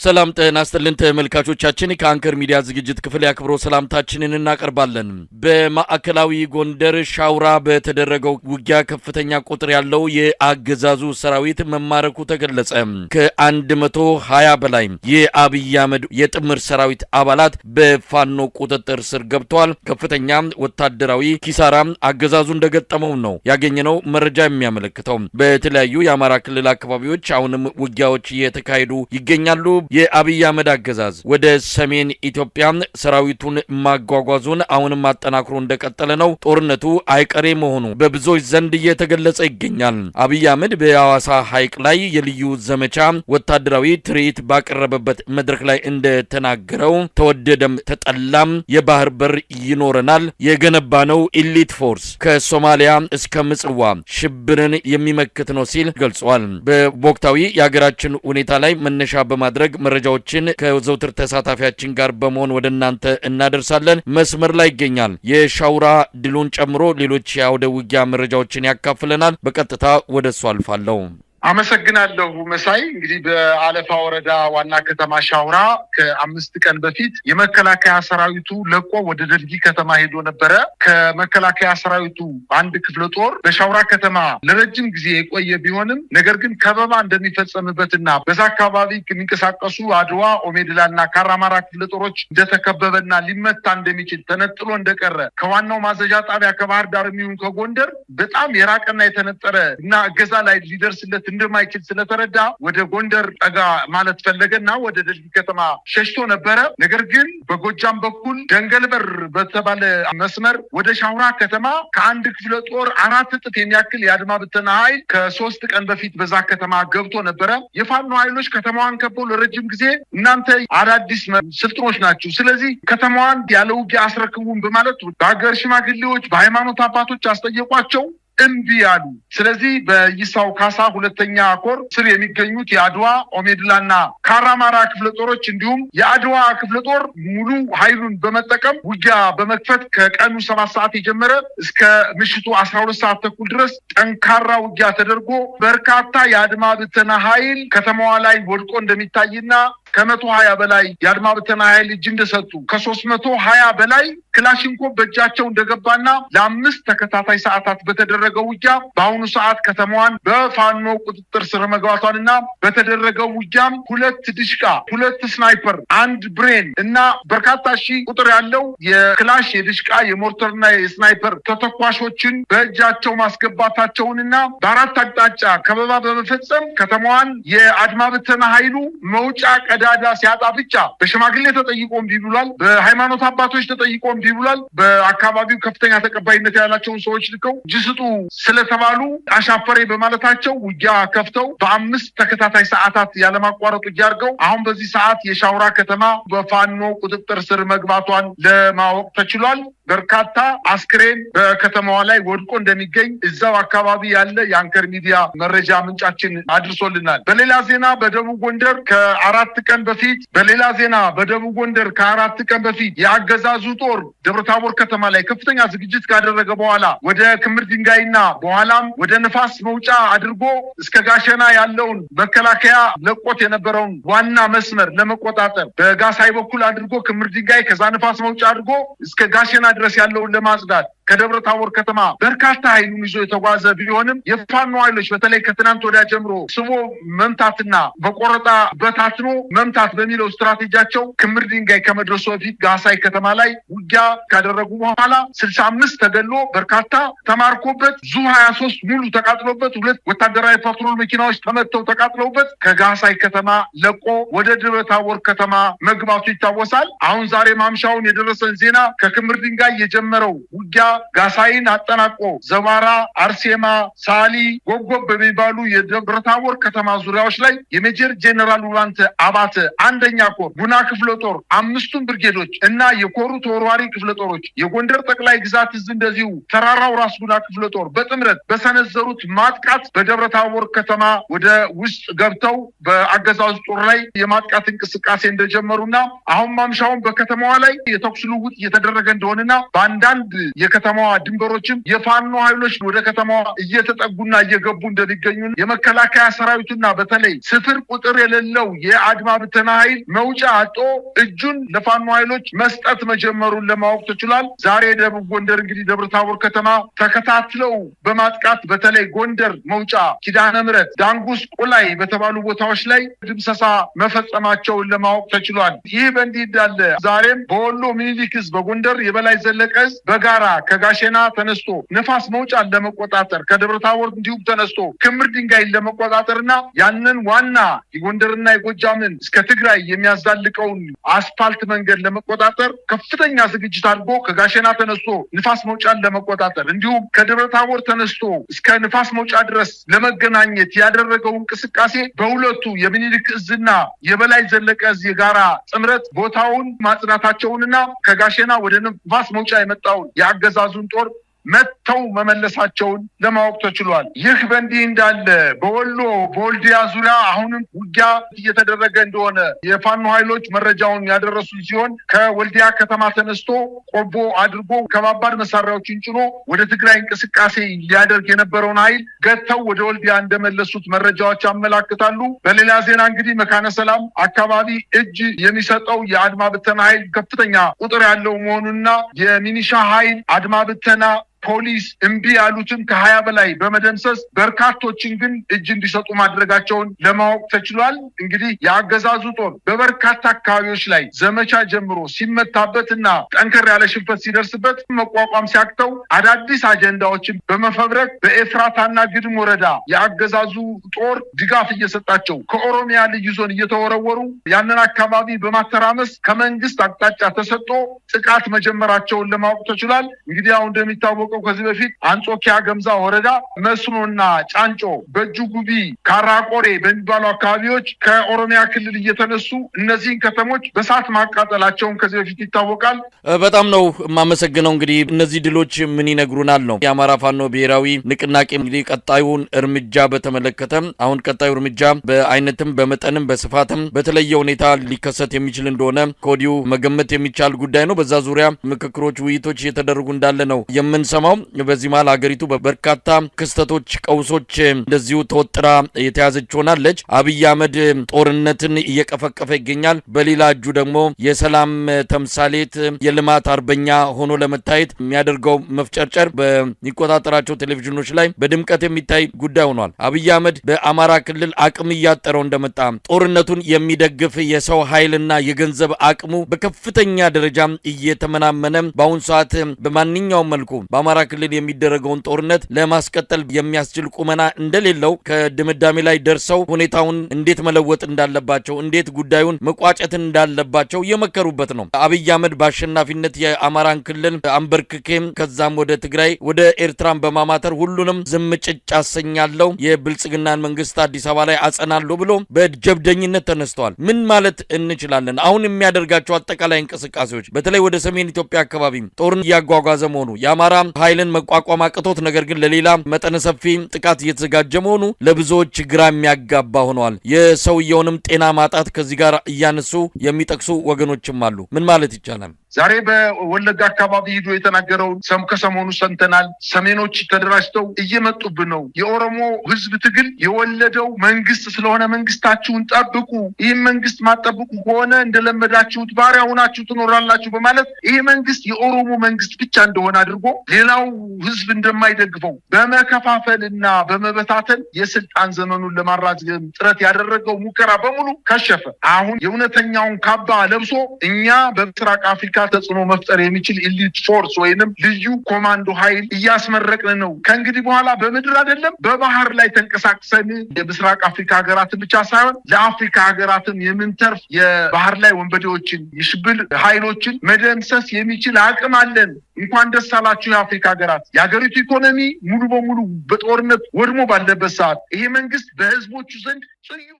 ሰላም ጤና ይስጥልን ተመልካቾቻችን፣ ከአንከር ሚዲያ ዝግጅት ክፍል ያክብሮ ሰላምታችንን እናቀርባለን። በማዕከላዊ ጎንደር ሻውራ በተደረገው ውጊያ ከፍተኛ ቁጥር ያለው የአገዛዙ ሰራዊት መማረኩ ተገለጸ። ከ120 በላይ የአብይ አህመድ የጥምር ሰራዊት አባላት በፋኖ ቁጥጥር ስር ገብተዋል። ከፍተኛ ወታደራዊ ኪሳራ አገዛዙ እንደገጠመው ነው ያገኘነው መረጃ የሚያመለክተው። በተለያዩ የአማራ ክልል አካባቢዎች አሁንም ውጊያዎች እየተካሄዱ ይገኛሉ። የአብይ አህመድ አገዛዝ ወደ ሰሜን ኢትዮጵያ ሰራዊቱን ማጓጓዙን አሁንም አጠናክሮ እንደቀጠለ ነው። ጦርነቱ አይቀሬ መሆኑ በብዙዎች ዘንድ እየተገለጸ ይገኛል። አብይ አህመድ በሐዋሳ ሐይቅ ላይ የልዩ ዘመቻ ወታደራዊ ትርኢት ባቀረበበት መድረክ ላይ እንደተናገረው ተወደደም ተጠላም የባህር በር ይኖረናል፣ የገነባነው elite force ከሶማሊያ እስከ ምጽዋ ሽብርን የሚመክት ነው ሲል ገልጿል። በወቅታዊ የሀገራችን ሁኔታ ላይ መነሻ በማድረግ መረጃዎችን ከዘውትር ተሳታፊያችን ጋር በመሆን ወደ እናንተ እናደርሳለን። መስመር ላይ ይገኛል። የሻውራ ድሉን ጨምሮ ሌሎች የአውደ ውጊያ መረጃዎችን ያካፍለናል። በቀጥታ ወደ እሱ አልፋለሁ። አመሰግናለሁ መሳይ። እንግዲህ በአለፋ ወረዳ ዋና ከተማ ሻውራ ከ5 ቀን በፊት የመከላከያ ሰራዊቱ ለቆ ወደ ደልጊ ከተማ ሄዶ ነበረ። ከመከላከያ ሰራዊቱ አንድ ክፍለ ጦር በሻውራ ከተማ ለረጅም ጊዜ የቆየ ቢሆንም ነገር ግን ከበባ እንደሚፈጸምበትና በዛ አካባቢ የሚንቀሳቀሱ አድዋ፣ ኦሜድላና ካራማራ ክፍለ ጦሮች እንደተከበበና ሊመታ እንደሚችል ተነጥሎ እንደቀረ ከዋናው ማዘዣ ጣቢያ ከባህር ዳር የሚሆን ከጎንደር በጣም የራቀና የተነጠረ እና እገዛ ላይ ሊደርስለት እንደማይችል ስለተረዳ ወደ ጎንደር ጠጋ ማለት ፈለገና ወደ ደልጊ ከተማ ሸሽቶ ነበረ። ነገር ግን በጎጃም በኩል ደንገልበር በተባለ መስመር ወደ ሻውራ ከተማ ከአንድ ክፍለ ጦር 4 እጥፍ የሚያክል የአድማ ብተና ኃይል ከ3 ቀን በፊት በዛ ከተማ ገብቶ ነበረ። የፋኖ ኃይሎች ከተማዋን ከበው ለረጅም ጊዜ እናንተ አዳዲስ ስልጥኖች ናችሁ፣ ስለዚህ ከተማዋን ያለ ውጊያ አስረክቡን በማለት በሀገር ሽማግሌዎች፣ በሃይማኖት አባቶች አስጠየቋቸው። እምቢ አሉ። ስለዚህ በይሳው ካሳ 2ኛ ኮር ስር የሚገኙት የአድዋ፣ ኦሜድላና ካራማራ ክፍለ ጦሮች እንዲሁም የአድዋ ክፍለ ጦር ሙሉ ኃይሉን በመጠቀም ውጊያ በመክፈት ከቀኑ 7 ሰዓት የጀመረ እስከ ምሽቱ 12 ሰዓት ተኩል ድረስ ጠንካራ ውጊያ ተደርጎ በርካታ የአድማ ብተና ኃይል ከተማዋ ላይ ወድቆ እንደሚታይና ከ120 በላይ የአድማ ብተና ኃይል እጅ እንደሰጡ ከ320 በላይ ክላሽንኮቭ በእጃቸው እንደገባና ለ5 ተከታታይ ሰዓታት በተደረገው ውጊያ በአሁኑ ሰዓት ከተማዋን በፋኖ ቁጥጥር ስር መግባቷንና በተደረገው ውጊያም 2 ድሽቃ፣ 2 ስናይፐር፣ 1 ብሬን እና በርካታ ሺህ ቁጥር ያለው የክላሽ፣ የድሽቃ፣ የሞርተርና የስናይፐር ተተኳሾችን በእጃቸው ማስገባታቸውንና በአራት አቅጣጫ ከበባ በመፈጸም ከተማዋን የአድማ ብተና ኃይሉ መውጫ ቀዳዳ ሲያጣ ብቻ በሽማግሌ ተጠይቆ እምቢ ብሏል። በሃይማኖት አባቶች ተጠይቆ እምቢ ብሏል። በአካባቢው ከፍተኛ ተቀባይነት ያላቸውን ሰዎች ልከው እጅ ስጡ ስለተባሉ አሻፈሬ በማለታቸው ውጊያ ከፍተው በ5 ተከታታይ ሰዓታት ያለማቋረጥ ውጊያ አድርገው አሁን በዚህ ሰዓት የሻውራ ከተማ በፋኖ ቁጥጥር ስር መግባቷን ለማወቅ ተችሏል። በርካታ አስክሬን በከተማዋ ላይ ወድቆ እንደሚገኝ እዛው አካባቢ ያለ የአንከር ሚዲያ መረጃ ምንጫችን አድርሶልናል። በሌላ ዜና በደቡብ ጎንደር ከ4 ቀን በፊት በሌላ ዜና በደቡብ ጎንደር ከ4 ቀን በፊት የአገዛዙ ጦር ደብረታቦር ከተማ ላይ ከፍተኛ ዝግጅት ካደረገ በኋላ ወደ ክምር ድንጋይና በኋላም ወደ ንፋስ መውጫ አድርጎ እስከ ጋሸና ያለውን መከላከያ ለቆት የነበረውን ዋና መስመር ለመቆጣጠር በጋሳይ በኩል አድርጎ ክምር ድንጋይ ከዛ ንፋስ መውጫ አድርጎ እስከ ጋሸና ድረስ ያለውን ለማጽዳት ከደብረ ታቦር ከተማ በርካታ ኃይሉን ይዞ የተጓዘ ቢሆንም የፋኖ ኃይሎች በተለይ ከትናንት ወዲያ ጀምሮ ስቦ መምታትና በቆረጣ በታትኖ መምታት በሚለው ስትራቴጂያቸው ክምር ድንጋይ ከመድረሱ በፊት ጋሳይ ከተማ ላይ ውጊያ ካደረጉ በኋላ 65 ተገሎ በርካታ ተማርኮበት ዙ 23 ሙሉ ተቃጥሎበት 2 ወታደራዊ ፓትሮል መኪናዎች ተመተው ተቃጥለውበት ከጋሳይ ከተማ ለቆ ወደ ደብረ ታቦር ከተማ መግባቱ ይታወሳል። አሁን ዛሬ ማምሻውን የደረሰን ዜና ከክምር ድንጋይ የጀመረው ውጊያ ጋሳይን አጠናቆ ዘባራ፣ አርሴማ፣ ሳሊ፣ ጎጎብ በሚባሉ የደብረ ታቦር ከተማ ዙሪያዎች ላይ የሜጀር ጄኔራል ውባንተ አባተ 1ኛ ኮር ጉና ክፍለ ጦር 5ቱን ብርጌዶች እና የኮሩ ተወርዋሪ ክፍለ ጦሮች የጎንደር ጠቅላይ ግዛት እዝ እንደዚሁ ተራራው ራስ ጉና ክፍለ ጦር በጥምረት በሰነዘሩት ማጥቃት በደብረ ታቦር ከተማ ወደ ውስጥ ገብተው በአገዛዙ ጦር ላይ የማጥቃት እንቅስቃሴ እንደጀመሩና አሁን ማምሻውን በከተማዋ ላይ የተኩስ ልውውጥ እየተደረገ እንደሆነና በአንዳንድ የከተማ የከተማዋ ድንበሮችም የፋኖ ኃይሎች ወደ ከተማዋ እየተጠጉና እየገቡ እንደሚገኙ የመከላከያ ሰራዊቱና በተለይ ስፍር ቁጥር የሌለው የአድማ ብተና ኃይል መውጫ አጥቶ እጁን ለፋኖ ኃይሎች መስጠት መጀመሩን ለማወቅ ተችሏል። ዛሬ ደቡብ ጎንደር እንግዲህ ደብረታቦር ከተማ ተከታትለው በማጥቃት በተለይ ጎንደር መውጫ፣ ኪዳነ ምሕረት፣ ዳንጉስ ቁላይ በተባሉ ቦታዎች ላይ ድምሰሳ መፈጸማቸውን ለማወቅ ተችሏል። ይህ በእንዲህ እንዳለ ዛሬም በወሎ ሚኒሊክ ዕዝ፣ በጎንደር የበላይ ዘለቀ ዕዝ በጋራ ከጋሼና ተነስቶ ንፋስ መውጫን ለመቆጣጠር፣ ከደብረታቦር እንዲሁም ተነስቶ ክምር ድንጋይን ለመቆጣጠርና ያንን ዋና የጎንደርና የጎጃምን እስከ ትግራይ የሚያዛልቀውን አስፋልት መንገድ ለመቆጣጠር ከፍተኛ ዝግጅት አድርጎ ከጋሼና ተነስቶ ንፋስ መውጫን ለመቆጣጠር እንዲሁም ከደብረታቦር ተነስቶ እስከ ንፋስ መውጫ ድረስ ለመገናኘት ያደረገው እንቅስቃሴ በሁለቱ የሚኒሊክ ዕዝና የበላይ ዘለቀ ዕዝ የጋራ ጥምረት ቦታውን ማጽዳታቸውንና ከጋሼና ወደ ንፋስ መውጫ የመጣውን የአገዛዙን ጦር መተው መመለሳቸውን ለማወቅ ተችሏል። ይህ በእንዲህ እንዳለ በወሎ በወልዲያ ዙሪያ አሁንም ውጊያ እየተደረገ እንደሆነ የፋኖ ኃይሎች መረጃውን ያደረሱ ሲሆን ከወልዲያ ከተማ ተነስቶ ቆቦ አድርጎ ከባባድ መሳሪያዎችን ጭኖ ወደ ትግራይ እንቅስቃሴ ሊያደርግ የነበረውን ኃይል ገተው ወደ ወልዲያ እንደመለሱት መረጃዎች ያመላክታሉ። በሌላ ዜና እንግዲህ መካነ ሰላም አካባቢ እጅ የሚሰጠው የአድማ ብተና ኃይል ከፍተኛ ቁጥር ያለው መሆኑና የሚኒሻ ኃይል፣ አድማ ብተና፣ ፖሊስ እምቢ ያሉትን ከ20 በላይ በመደምሰስ በርካቶችን ግን እጅ እንዲሰጡ ማድረጋቸውን ለማወቅ ተችሏል። እንግዲህ የአገዛዙ ጦር በበርካታ አካባቢዎች ላይ ዘመቻ ጀምሮ ሲመታበት እና ጠንከር ያለ ሽንፈት ሲደርስበት መቋቋም ሲያቅተው አዳዲስ አጀንዳዎችን በመፈብረክ በኤፍራታና ግድም ወረዳ የአገዛዙ ጦር ድጋፍ እየሰጣቸው ከኦሮሚያ ልዩ ዞን እየተወረወሩ ያንን አካባቢ በማተራመስ ከመንግስት አቅጣጫ ተሰጥቶ ጥቃት መጀመራቸውን ለማወቅ ተችሏል። እንግዲህ አሁን እንደሚታወቀው ከዚህ በፊት አንጾኪያ ገምዛ ወረዳ መስኖና ጫንጮ፣ በእጅጉቢ፣ ካራቆሬ በሚባሉ አካባቢዎች ከኦሮሚያ ክልል እየተነሱ እነዚህን ከተሞች በሳት ማቃጠላቸውን ከዚህ በፊት ይታወቃል። በጣም ነው የማመሰግነው። እንግዲህ እነዚህ ድሎች ምን ይነግሩናል ነው። የአማራ ፋኖ ብሔራዊ ንቅናቄ እንግዲህ ቀጣዩን እርምጃ በተመለከተ አሁን ቀጣዩ እርምጃ በአይነትም በመጠንም በስፋትም በተለየ ሁኔታ ሊከሰት የሚችል እንደሆነ ከወዲሁ መገመት የሚቻል ጉዳይ ነው። በዛ ዙሪያ ምክክሮች፣ ውይይቶች እየተደረጉ እንዳለ ነው የምንሰማው። በዚህ መሃል ሀገሪቱ በበርካታ ክስተቶች፣ ቀውሶች እንደዚሁ ተወጥራ የተያዘች ሆናለች። አብይ አህመድ ጦርነትን እየቀፈቀፈ ይገኛል። በሌላ እጁ ደግሞ የሰላም ተምሳሌት የልማት አርበኛ ሆኖ ለመታየት የሚያደርገው መፍጨርጨር በሚቆጣጠራቸው ቴሌቪዥኖች ላይ በድምቀት የሚታይ ጉዳይ ሆኗል። አብይ አህመድ በአማራ ክልል አቅም እያጠረው እንደመጣ ጦርነቱን የሚደግፍ የሰው ኃይልና የገንዘብ አቅሙ በከፍተኛ ደረጃ እየተመናመነ በአሁኑ ሰዓት በማንኛውም መልኩ በአማራ ክልል የሚደረገውን ጦርነት ለማስቀጠል የሚያስችል ቁመና እንደሌለው ከድምዳሜ ላይ ደርሰው ሁኔታውን እንዴት መለወጥ እንዳለባቸው፣ እንዴት ጉዳዩን መቋጨት እንዳለባቸው የመከሩበት ነው። አብይ አህመድ በአሸናፊነት የአማራን ክልል አንበርክኬም ከዛም ወደ ትግራይ ወደ ኤርትራን በማማተር ሁሉንም ዝም ጭጭ አሰኛለሁ፣ የብልጽግናን መንግስት አዲስ አበባ ላይ አጸናለሁ ብሎ በጀብደኝነት ተነስተዋል። ምን ማለት እንችላለን? አሁን የሚያደርጋቸው አጠቃላይ እንቅስቃሴዎች በተለይ ወደ ሰሜን ኢትዮጵያ አካባቢ ጦርን እያጓጓዘ መሆኑ፣ የአማራ ኃይልን መቋቋም አቅቶት ነገር ግን ለሌላ መጠነ ሰፊ ጥቃት እየተዘጋጀ መሆኑ ለብዙዎች ግራ የሚያጋባ ሆነዋል። የሰውየውንም ጤና ማጣት ከዚህ ጋር እያነሱ የሚጠቅሱ ወገኖችም አሉ። ምን ማለት ይቻላል? ዛሬ በወለጋ አካባቢ ሂዶ የተናገረውን ከሰሞኑ ሰምተናል። ሰሜኖች ተደራጅተው እየመጡብን ነው። የኦሮሞ ሕዝብ ትግል የወለደው መንግስት ስለሆነ መንግስታችሁን ጠብቁ። ይህም መንግስት ማጠብቁ ከሆነ እንደለመዳችሁት ባሪያ ሆናችሁ ትኖራላችሁ በማለት ይህ መንግስት የኦሮሞ መንግስት ብቻ እንደሆነ አድርጎ ሌላው ሕዝብ እንደማይደግፈው በመከፋፈልና በመበታተን የስልጣን ዘመኑን ለማራዘም ጥረት ያደረገው ሙከራ በሙሉ ከሸፈ። አሁን የእውነተኛውን ካባ ለብሶ እኛ በምስራቅ አፍሪካ ተጽዕኖ መፍጠር የሚችል elite force ወይንም ልዩ ኮማንዶ ኃይል እያስመረቅን ነው። ከእንግዲህ በኋላ በምድር አይደለም በባህር ላይ ተንቀሳቅሰን የምስራቅ አፍሪካ ሀገራትን ብቻ ሳይሆን ለአፍሪካ ሀገራትም የምንተርፍ የባህር ላይ ወንበዴዎችን፣ የሽብር ኃይሎችን መደምሰስ የሚችል አቅም አለን። እንኳን ደስ አላችሁ የአፍሪካ ሀገራት። የሀገሪቱ ኢኮኖሚ ሙሉ በሙሉ በጦርነት ወድሞ ባለበት ሰዓት ይሄ መንግስት በህዝቦቹ ዘንድ ጽዩ